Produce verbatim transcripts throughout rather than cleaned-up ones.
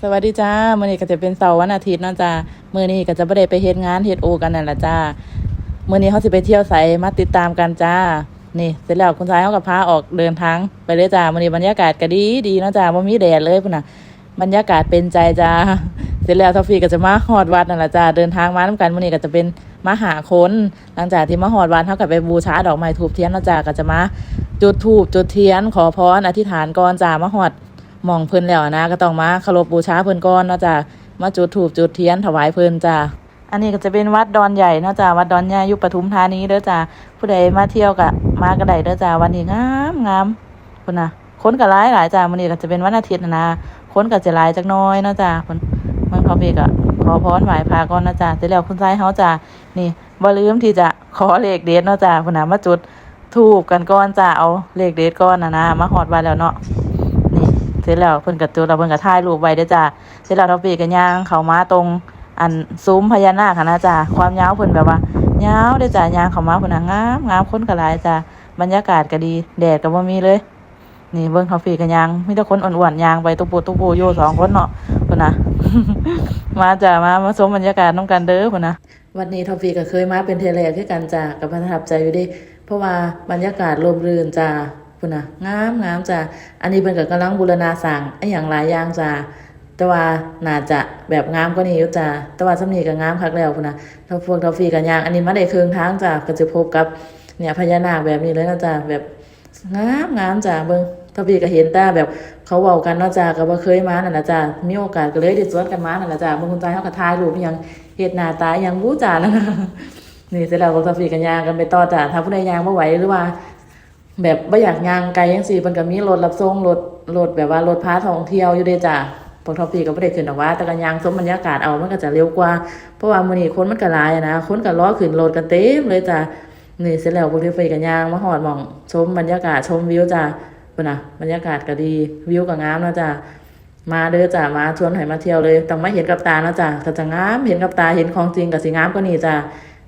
สวัสดีจ้า มื้อนี้ก็จะเป็นเสาร์วันอาทิตย์เนาะจ้า มื้อนี้ก็จะบ่ได้ไปเฮ็ดงานเฮ็ดโอกันนั่นล่ะจ้า มื้อนี้เฮาสิไปเที่ยวไส มาติดตามกันจ้า นี่ เสร็จแล้วคุณชายเฮาก็พาออกเดินทางไปเลยจ้า มื้อนี้บรรยากาศก็ดีดีเนาะจ้า บ่มีแดดเลยพุ้นน่ะ บรรยากาศเป็นใจจ้า เสร็จแล้วทอฟฟี่ก็จะมาฮอดวัดนั่นล่ะจ้า เดินทางมานำกัน มื้อนี้ก็จะเป็นมาห้าคน หลังจากที่มาฮอดวัด เฮาก็ไปบูชาดอกไม้ธูปเทียนเนาะจ้า ก็จะมาจุดธูปจุดเทียน ขอพรอธิษฐานก่อนจ้า มาฮอด หม่องเพิ่นแล้วนะ ก็ต้องมาเคารพบูชาเพิ่นก่อนเนาะจ้า มาจุดธูปจุดเทียนถวายเพิ่นจ้า อันนี้ก็จะเป็นวัดดอนใหญ่เนาะจ้า วัดดอนใหญ่อยู่ปทุมธานีเด้อจ้า ผู้ใดมาเที่ยวก็มาก็ได้เด้อจ้า วัดนี้งามงามพุ้นน่ะ คนก็หลายหลายจ้า มื้อนี้ก็จะเป็นวันอาทิตย์น่ะนะ คนก็จะหลายจักหน่อยเนาะจ้า พุ้น เมืองทอฟฟี่ก็ขอพรไหว้พระก่อนเนาะจ้า เสร็จแล้วคุณชายเฮาจ้า นี่ บ่ลืมที่จะขอเลขเด็ดเนาะจ้า พุ้นน่ะ มาจุดธูปกันก่อนจ้า เอาเลขเด็ดก่อนน่ะนะ มาฮอดวัดแล้วเนาะ นี่ เสร็จแล้วเพิ่นก็จุดแล้วเพิ่นก็ถ่ายรูปไว้เด้อจ้า เสร็จแล้วทอฟฟี่ก็ย่างเข้ามาตรง อัน ซุ้มพญานาคหั้นนะจ้า ความยาวเพิ่นแบบว่ายาวเด้อจ้า ย่างเข้ามาพุ้นน่ะ งามงาม คนก็หลายจ้า บรรยากาศก็ดี แดดก็บ่มีเลย นี่เบิ่งทอฟฟี่ก็ย่าง มีแต่คนอ้วนๆย่างไปตุ๊ปูตุ๊ปูอยู่สองคนเนาะ พุ้นน่ะ มาจ้า มา มาชมบรรยากาศนำกันเด้อพุ้นน่ะ วัดนี้ทอฟฟี่ก็เคยมาเป็นเทื่อแรกคือกันจ้า ก็ประทับใจอยู่เด้ เพราะว่าบรรยากาศร่มรื่นจ้า พุ้นน่ะ งามงามจ้า อันนี้เพิ่นก็กำลังบูรณะสร้างอะหยังหลายอย่างจ้า แต่ว่าน่าจะแบบงามกว่านี้อยู่จ้า แต่ว่าส่ำนี้ก็งามคักแล้วพุ้นน่ะ แล้วพวกทอฟฟี่ก็ย่าง อันนี้มาได้ครึ่งทางจ้า ก็จะพบกับ เนี่ย พญานาคแบบนี้เลยเนาะจ้า แบบ งามงามจ้า เบิ่ง ทอฟฟี่ก็เห็นแต่แบบเขาเว้ากันเนาะจ้า ก็บ่เคยมานั่นล่ะจ้า มีโอกาสก็เลยได้ชวนกันมานั่นล่ะจ้า เบิ่งคุณชายเฮาก็ถ่ายรูปอิหยัง เฮ็ดหน้าตาอิหยังบู้จ้านั่นน่ะ นี่เสร็จแล้วพวกทอฟฟี่ก็ย่างกันไปต่อจ้า ถ้าผู้ใดย่างบ่ไหวหรือว่า แบบบ่อยากย่างไกลจั่งซี้ เพิ่นก็มีรถรับส่ง รถ รถแบบว่ารถพาท่องเที่ยวอยู่เด้จ้า พวกทอฟฟี่ก็บ่ได้ขึ้นดอกหว่า แต่ก็ย่างชมบรรยากาศเอา มันก็จะเร็วกว่า เพราะว่ามื้อนี้คนมันก็หลายอะนะ คนก็รอขึ้นรถกันเต็มเลยจ้า นี่เสร็จแล้วพวกทอฟฟี่ก็ย่างมาฮอดหม่องชมบรรยากาศชมวิวจ้า พุ้นน่ะ บรรยากาศก็ดี วิวก็งามเนาะจ้า มาเด้อจ้า มาชวนให้มาเที่ยวเลย ต้องมาเห็นกับตาเนาะจ้า ก็จะงาม เห็นกับตา เห็นของจริงก็สิงามกว่านี้จ้า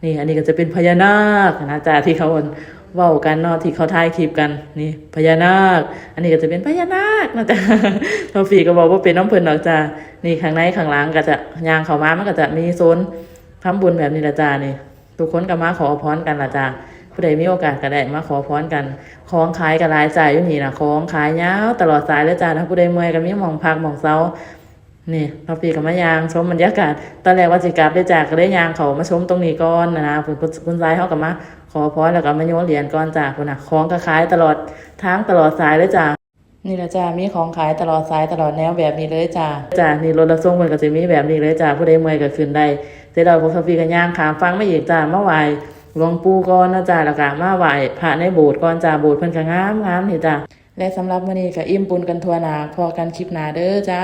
นี่ อันนี้ก็จะเป็นพญานาคนะจ้า ที่เขาเว้ากันเนาะ ที่เขาถ่ายคลิปกัน นี่ พญานาค อันนี้ก็จะเป็นพญานาคนะจ้า ทอฟฟี่ก็บอกว่าเป็นน้ำเพิ่นดอกจ้า นี่ข้างในข้างหลังก็จะย่างเข้ามา มันก็จะมีโซนทำบุญแบบนี้ล่ะจ้า นี่ ทุกคนก็มาขอพรกันล่ะจ้า ผู้ใดมีโอกาสก็ได้มาขอพรกัน ของขายก็หลายจ้าอยู่นี่น่ะ ของขายยาวตลอดสายเลยจ้า ถ้าผู้ใดเมื่อยก็มีหม่องพักหม่องเซา นี่ ทอฟฟี่ก็มาย่างชมบรรยากาศ ตอนแรกว่าสิกลับเด้อจ้า ก็เลยย่างเข้ามาชมตรงนี้ก่อนนะนะ คุณ คุณ คุณชายเฮาก็มาขอพรแล้วก็มาโยนเหรียญก่อนจ้า พุ้นน่ะ ของก็ขายตลอดทางตลอดสายเลยจ้า นี่ล่ะจ้า มีของขายตลอดสายตลอดแนวแบบนี้เลยจ้า จ้า นี่รถรับส่งเพิ่นก็สิมีแบบนี้เลยจ้า ผู้ใดเมื่อยก็ขึ้นได้ เสร็จแล้วพวกทอฟฟี่ก็ย่างข้ามฝั่งมาอีกจ้า มาไหว้หลวงปู่ก่อนนะจ้า แล้วก็มาไหว้พระในโบสถ์ก่อนจ้า โบสถ์เพิ่นก็งามงามนี่จ้า และสำหรับมื้อนี้ก็อิ่มบุญกันทั่วหน้า พ้อกันคลิปหน้าเด้อจ้า